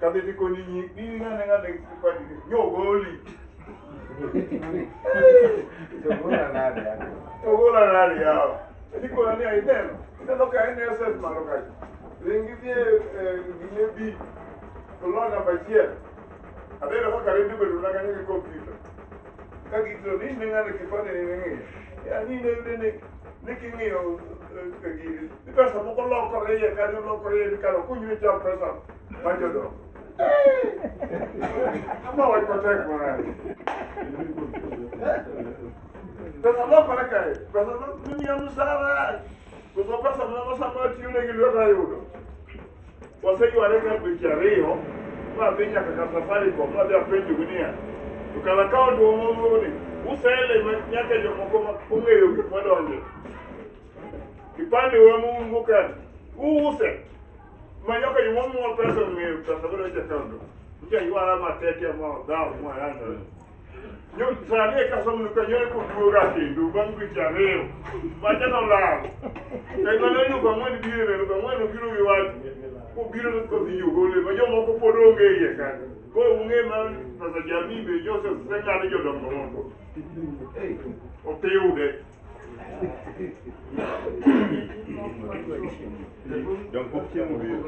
Kadhi tikoni nyi ni ng'ane ng'ane kipande nyogoli. Togola nade yawa? Togola nade yawa? Nikona ni ineno. Ineno ka NSS malo kacha. Ringi dhi e gine bi. To lo namba achiel. Abedo kaka redio bedo na kanyo gi kompyuta. Ka gitiro ni ne ng'ane kipande ni ng'iyo. Ya ni ne yude ni ni king'iyo gini. Ni pesa moko lokore iye kanyo lokore iye ni karo kunyri cham pesa mar jodongo. Ama wach matek manade. Pesa lokore kae. Pesa miya msara. Koso pesa mana sama atiyo ne gi lweta ayudo. Waseyware ka dweche ariyo madhi nyaka ka Safaricom madhi apenjogi niya to kar akaont ni usele ma nyaka jomoko ma ong'eyo gik madonje. Kipande wa muungo ka uuse ma nyaka joma miwa pesa ong'eyo pesa madonjo e akaont. Nja ywara matek ya ma odhaw ma yanyore. Nyo sani eka somo ka nyore koduoga kendo bang' dweche ariyo. Macha nolal. Kendo ne elufu ang'wen biro elufu ang'wen obiro gi wach kobiro to kodhi jogole ma jomoko pod onge iye kanyo. Koro ung'e ma pesa jamii be Joseph oseng'ado jodongo moko. Opiude. Jong pok chiemo biro.